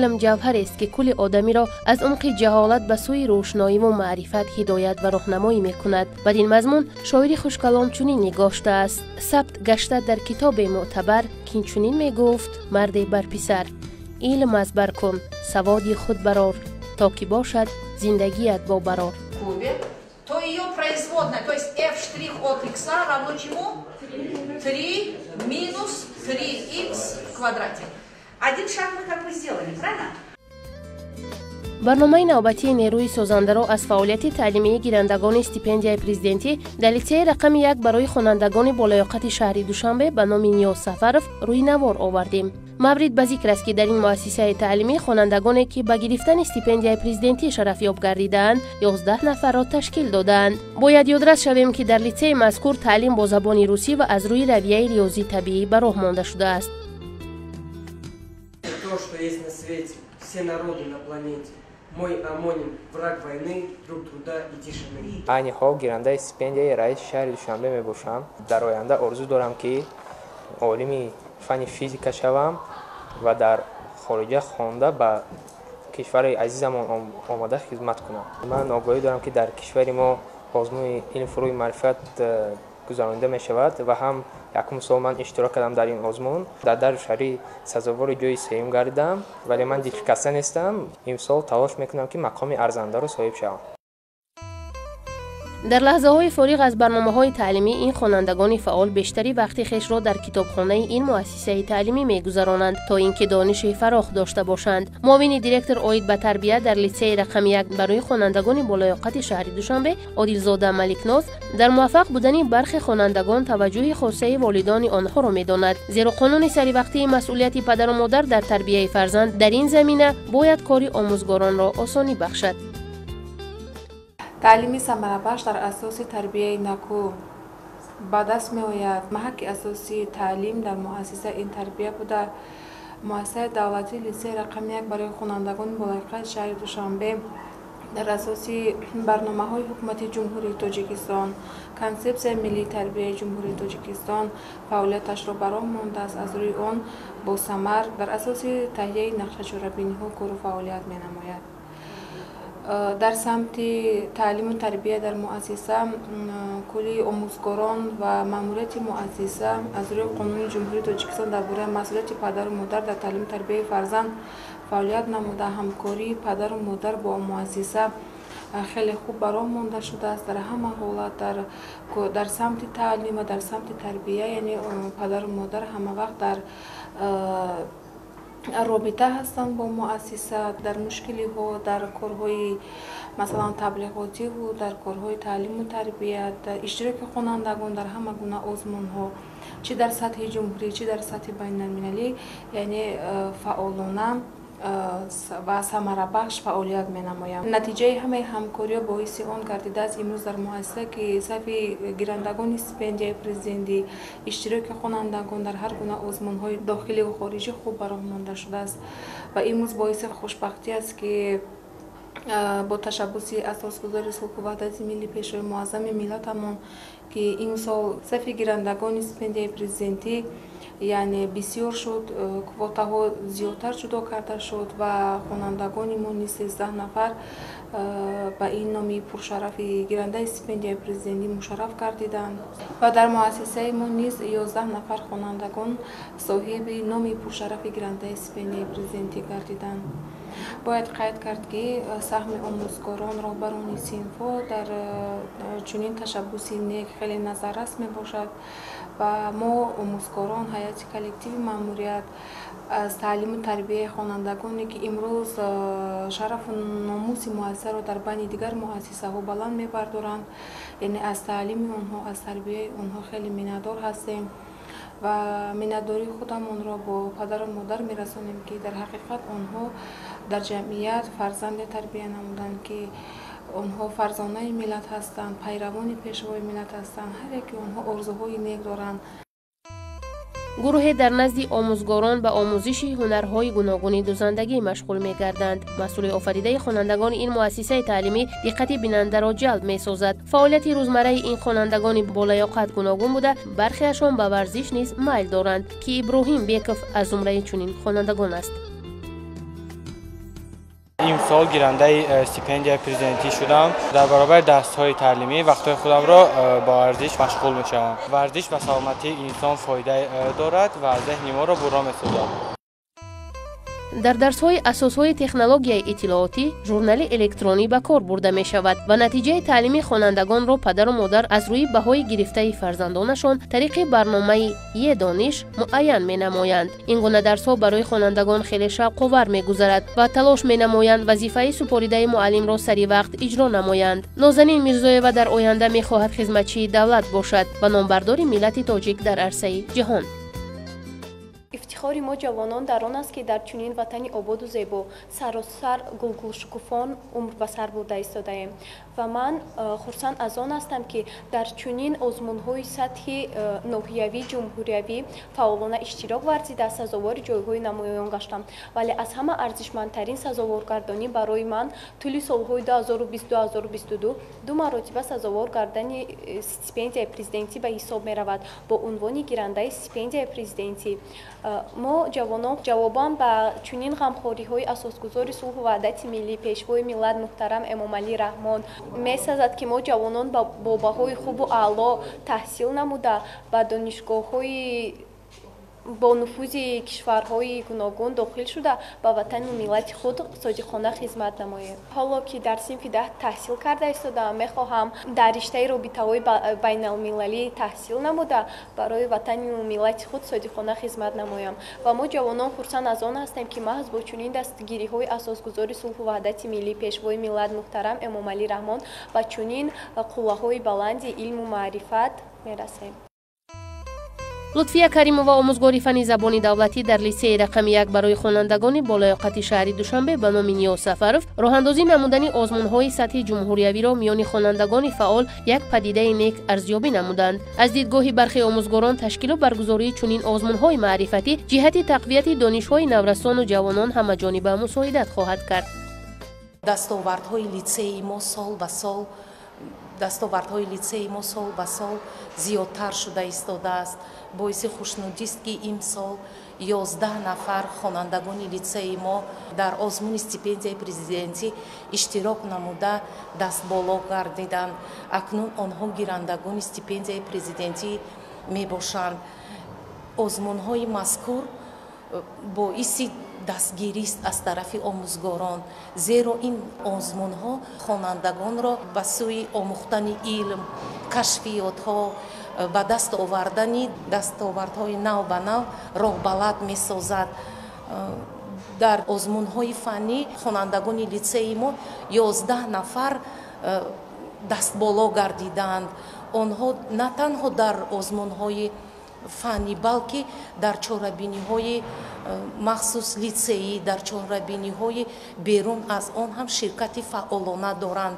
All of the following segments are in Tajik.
Илм ҷавҳарест, ки кулли одамиро аз умқи ҷаҳолат ба сӯи рӯшноиву маърифат ҳидоят ва роҳнамоӣ мекунад. Бад ин мазмун шоири хушкалом чунин нигоштааст: сабт гашта дар китобе мӯътабар, ки чунин мегуфт марде бар писар: илм аз бар кун, саводи худ барор, то ки бошад зиндагият бо барор. То ее производная, то есть f штрих от x равно чему? 3 минус 3x в квадрате. Один шаг мы как бы сделали, правильно? Барномаи навбатии нерӯи созандаро аз фаъолияти таълимии гирандагони стипендияи президентӣ дар литсеи рақами 1 барои хонандагони болаёқати шаҳри Душанбе ба номи Ниёз Сафаров рӯи навор овардем. Маврид ба зикр аст, ки дар ин муассисаи таълимӣ хонандагоне, ки ба гирифтани стипендияи президентӣ шарафёб гардидаанд, 11 нафарро ташкил додаанд. Бояд ёдрас шавем, ки дар литсеи мазкур таълим бо забони русӣ ва аз рӯи равияи риёзӣ табиӣ ба роҳ монда шудааст. То, что есть на свете, все народы на планете. Мой омоним, враг войны, друг труда и тишины. Айни ҳол гирандаи стипендияи раиси шаҳри Душанбе мебошам. Дар оянда орзу дорам, ки олими фанни физика шавам ва дар хориҷа хонда, ба кишвари азизамон омада хизмат кунам. Ман огоҳӣ дорам, ки дар кишвари мо озмуни илм, фурӯғи маърифат гузаронида мешавад ва ҳам якум сол ман иштирок кардам дар ин озмун. Дар дару шаҳрӣ сазовори ҷои сеюм гардидам, вале ман дилшикаста нестам. Имсол талош мекунам, ки мақоми арзандаро соҳиб шавам. Дар лаҳзаҳои фориғ аз барномаҳои таълимӣ ин хонандагони фаъол бештари вақти хешро дар китобхонаи ин муассисаи таълимӣ мегузаронанд, то ин ки дониши фарох дошта бошанд. Муовини директор оид ба тарбия дар литсеи рақами 1 барои хонандагони болаёқати шаҳри Душанбе Одилзода Маликноз дар муваффақ будани бархе хонандагон таваҷҷӯҳи хосаи волидони онҳоро медонад, зеро қонуни саривақтии масъулияти падару модар дар тарбияи фарзанд дар ин замина бояд кори омӯзгоронро осонӣ бахшад. Таълими самарабахш дар асоси тарбияи накӯ ба даст меояд. Маҳаки асосии таълим дар муассиса ин тарбия буда, муассисаи давлатии литсеи рақами 1 барои хонандагони болаёқати шаҳри Душанбе дар асоси барномаҳои Ҳукумати Ҷумҳурии Тоҷикистон, Консепсияи миллии тарбияи Ҷумҳурии Тоҷикистон фаъолияташро ба роҳ мондааст. Аз рӯи он босамар дар асоси таҳияи нақшачорабиниҳо кору фаъолият менамояд. Дар самти таълиму тарбия дар муассиса кулли омӯзгорон ва маъмурияти муассиса аз рӯи Қонуни Ҷумҳурии Тоҷикистон дар бораи масъулияти падару модар дар таълиму тарбияи фарзанд фаъолият намуда, ҳамкории падару модар бо муассиса хеле хуб ба роҳ монда шудааст. Дар ҳама ҳолат дар самти таълим ва дар самти тарбия, яъне падару модар ҳамавақт дар робита ҳастанд бо муассиса, дар мушкилиҳо, дар корҳои, масалан, таблиғотиву дар корҳои таълиму тарбия, дар иштироки хонандагон дар ҳама гуна озмунҳо, чӣ дар сатҳи ҷумҳурӣ, чӣ дар сатҳи байналмилалӣ, яъне фаъолона ва самарабахш фаъолият менамоянд. Натиҷаи ҳамаи ҳамкориҳо боиси он гардидааст имрӯз дар муассиса, ки сафи гирандагони стипендияи президентӣ, иштироки хонандагон дар ҳар гуна озмунҳои дохиливу хориҷӣ хуб ба роҳ монда шудааст. Ва имрӯз боиси хушбахтӣ аст, ки бо ташаббуси асосгузори сулҳу ваҳдати миллӣ, Пешвои муаззами миллатамон, ки имсол сафи гирандагони стипендияи президентӣ, яъне, бисёр шуд, квотаҳо зиёдтар ҷудо карда шуд ва хонандагони мо низ 13 нафар ба ин номи пуршарафи гирандаи стипендияи президентӣ мушарраф гардиданд ва дар муассисаи мо низ 11 нафар хонандагон соҳиби номи пуршарафи гирандаи стипендияи президентӣ гардиданд. Бояд қайд кард, ки саҳми омӯзгорон, роҳбарони синфҳо дар чунин ташаббуси нек хеле назаррас мебошад ва мо, омӯзгорон, ҳайати коллективи маъмурият, аз таълиму тарбияи хонандагоне, ки имрӯз шарафу номуси муассисаро дар байни дигар муассисаҳо баланд мебардоранд, яъне аз таълими онҳо, аз тарбияи онҳо хеле миннатдор ҳастем ва миннатдории худамонро бо падару модар мерасонем, ки дар ҳақиқат онҳо дар ҷамъият фарзанде тарбия намуданд, ки онҳо фарзонаи миллат ҳастанд, пайравони Пешвои миллат ҳастанд. Ҳар яке онҳо орзуҳои нек доранд. Гурӯҳе дар назди омӯзгорон ба омӯзиши ҳунарҳои гуногуни дузандагӣ машғул мегарданд. Маҳсули офаридаи хонандагони ин муассисаи таълимӣ диққати бинандаро ҷалб месозад. Фаъолияти рӯзмарраи ин хонандагони болаёқат гуногун буда, бархеашон ба варзиш низ майл доранд, ки Иброҳим Беков аз зумраи чунин хонандагон аст. Имсол гирандаи стипендияи президентӣ шудам. Дар баробари дарсҳои таълимӣ вақтҳои худамро ба варзиш машғул мешавам. Варзиш ба саломатии инсон фоида дорад ва зеҳни моро бурро месозад. Дар дарсҳои асосҳои технологияи иттилоотӣ журнали электронӣ ба кор бурда мешавад ва натиҷаи таълими хонандагонро падару модар аз рӯи баҳои гирифтаи фарзандонашон тариқи барномаи Е-дониш муайян менамоянд. Ин гуна дарсҳо барои хонандагон хеле шавқовар мегузарад ва талош менамоянд вазифаи супоридаи муаллимро сари вақт иҷро намоянд. Нозанин Мирзоева дар оянда мехоҳад хизматчии давлат бошад ва номбардори миллати тоҷик дар арсаи ҷаҳон. Ифтихори мо ҷавонон дар он аст, ки дар чунин ватани ободу зебо саросар гулгулшукуфон умр ба сар бурда истодаем. Ва ман хурсанд аз он ҳастам, ки дар чунин озмунҳои сатҳи ноҳиявӣ, ҷумҳуриявӣ фаъолона иштирок варзида, сазовори ҷойҳои намоён гаштам. Вале аз ҳама арзишмандтарин сазоворгардонӣ барои ман тӯли солҳои 2020-2022 ду маротиба сазовор гардани стипендияи президентӣ ба ҳисоб меравад бо унвони гирандаи стипендияи президентӣ. Мо ҷавонон ҷавобан ба чунин ғамхориҳои асосгузори сулҳу ваҳдати миллӣ, пешвои миллат муҳтарам Эмомалӣ Раҳмон месазад, ки мо ҷавонон бо баҳои хубу аъло таҳсил намуда ба донишгоҳҳои бо нуфузи кишварҳои гуногун дохил шуда ба ватану миллати худ содиқона хизмат намоем. Ҳоло ки дар синфи 10 таҳсил карда истодаам, мехоҳам дар риштаи робитаҳои байналмилалӣ таҳсил намуда барои ватану миллати худ содиқона хизмат намоям. Ва мо ҷавонон хурсанд аз он ҳастем, ки маҳз бо чунин дастгириҳои асосгузори сулҳу ваҳдати миллӣ, пешвои миллат муҳтарам Эмомалӣ Раҳмон ба чунин қуллаҳои баланди илму маърифат мерасем. Лутфия Каримова, омӯзгори фанни забони давлатӣ дар литсеи рақами 1 барои хонандагони болаёқати шаҳри Душанбе ба номи Ниёз Сафаров, роҳандозӣ намудани озмунҳои сатҳи ҷумҳуриявиро миёни хонандагони фаъол як падидаи нек арзёбӣ намуданд. Аз дидгоҳи бархе омӯзгорон ташкилу баргузории чунин озмунҳои маърифатӣ ҷиҳати тақвияти донишҳои наврасону ҷавонон ҳамаҷониба мусоидат хоҳад кард. Дастовардҳои литсеи мо сол ба сол дастовардҳои литсеи мо сол ба сол зиёдтар шуда истодааст. Боиси хушнудист, ки имсол 11 нафар хонандагони литсеи мо дар озмуни стипендияи президентӣ иштирок намуда дастболо гардиданд. Акнун онҳо гирандагони стипендияи президентӣ мебошанд. Озмунҳои мазкур боиси дастгирист аз тарафи омӯзгорон, зеро ин озмунҳо хонандагонро ба сӯи омӯхтани илм, кашфиётҳо, ба даст овардани дастовардҳои нав ба нав роҳбалад месозад. Дар озмунҳои фаннӣ хонандагони литсеи мо 11 нафар дастболо гардиданд. Онҳо на танҳо дар озмунҳои фаннӣ, балки дар чорабиниҳои махсус литсеӣ, дар чорабиниҳои берун аз он ҳам ширкати фаъолона доранд.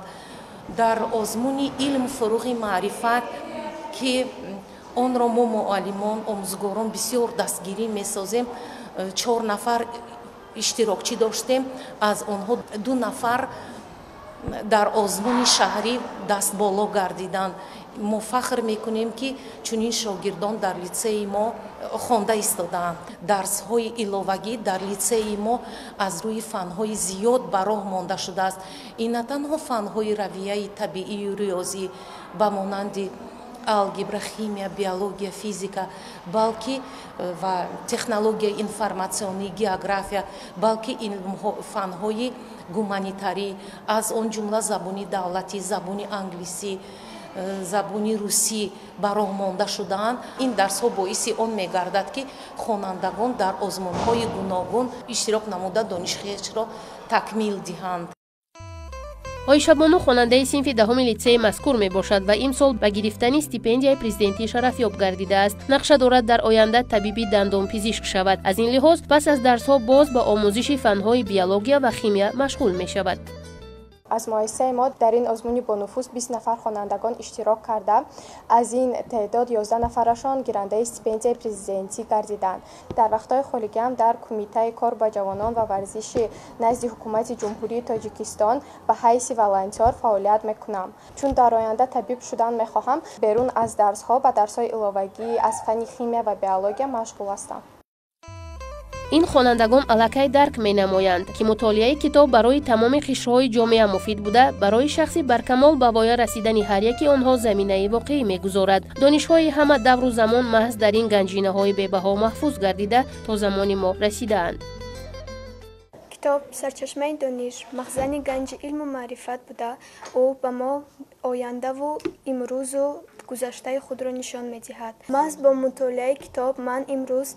Дар озмуни илм фуруғи маърифат, ки онро мо муаллимон, омӯзгорон бисёр дастгирӣ месозем, 4 нафар иштирокчӣ доштем, аз онҳо 2 нафар дар озмуни шаҳрӣ дастболо гардиданд. Мо фахр мекунем, ки чунин шогирдон дар литсеи мо хонда истодаанд. Дарсҳои иловагӣ дар литсеи мо аз рӯи фанҳои зиёд ба роҳ монда шудааст. Ин на танҳо фанҳои равияи табиию риёзӣ ба монанди алгебра, химия, биология, физика, балки ва технологияи информатсионӣ, география, балки фанҳои гуманитарӣ, аз он ҷумла забони давлатӣ, забони англисӣ, забони русӣ ба роҳ монда шудаанд. Ин дарсҳо боиси он мегардад, ки хонандагон дар озмунҳои гуногун иштирок намуда дониши хешро такмил диҳанд. Оишабону хонандаи синфи 10 литсеи мазкур мебошад ва имсол ба гирифтани стипендияи президентӣ шарафёб гардидааст. Нақша дорад дар оянда табиби дандонпизишк шавад. Аз ин лиҳоз пас аз дарсҳо боз ба омӯзиши фанҳои биология ва химия машғул мешавад. Аз муассисаи мо дар ин озмуни бонуфуз 20 нафар хонандагон иштирок карда, аз ин теъдод 11 нафарашон гирандаи стипендияи президентӣ гардиданд. Дар вақтҳои холигиам дар Кумитаи кор ба ҷавонон ва варзиши назди Ҳукумати Ҷумҳурии Тоҷикистон ба ҳайси волонтёр фаъолият мекунам. Чун дар оянда табиб шудан мехоҳам, берун аз дарсҳо ба дарсҳои иловагӣ аз фанни химия ва биология машғул ҳастам. Ин хонандагон аллакай дарк менамоянд, ки мутолиаи китоб барои тамоми қишрҳои ҷомеа муфид буда, барои шахси баркамол ба воя расидани ҳар яки онҳо заминаи воқеӣ мегузорад. Донишҳои ҳама давру замон маҳз дар ин ганҷинаҳои бебаҳо маҳфуз гардида то замони мо расидаанд. Китоб сарчашмаи дониш, махзани ганҷи илму маърифат буда, ӯ ба мо ояндаву имрӯзу гузаштаи худро нишон медиҳад. Маҳз бо мутолиаи китоб ман имрӯз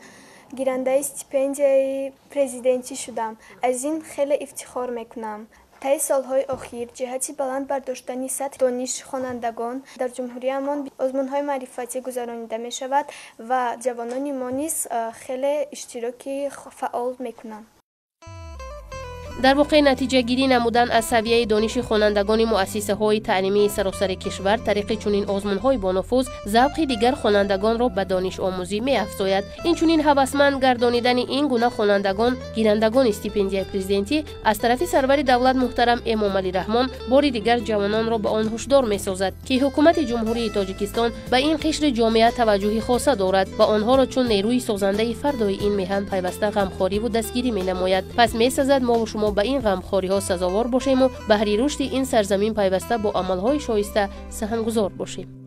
гирандаи стипендияи президентӣ шудам. Аз ин хеле ифтихор мекунам. Таи солҳои охир ҷиҳати баланд бардоштани сатҳи дониши хонандагон дар ҷумҳуриямон озмунҳои маърифатӣ гузаронида мешавад ва ҷавонони мо низ хеле иштироки фаъол мекунанд. Дар воқеъ, натиҷагирӣ намудан аз савияи дониши хонандагони муассисаҳои таълимии саросари кишвар тариқи чунин озмунҳои бонуфуз завқи дигар хонандагонро ба донишомӯзӣ меафзояд. Инчунин ҳавасманд гардонидани ин гуна хонандагон, гирандагони стипендияи президентӣ аз тарафи сарвари давлат муҳтарам Эмомалӣ Раҳмон бори дигар ҷавононро ба он ҳушдор месозад, ки ҳукумати Ҷумҳурии Тоҷикистон ба ин қишри ҷомеа таваҷҷӯҳи хоса дорад ва онҳоро чун нерӯи созандаи фардои ин меҳан пайваста ғамхориву дастгирӣ менамояд. Пас месазад мову шумо ба ин ғамхориҳо сазовор бошему баҳри рушди ин сарзамин пайваста бо амалҳои шоиста саҳмгузор бошем.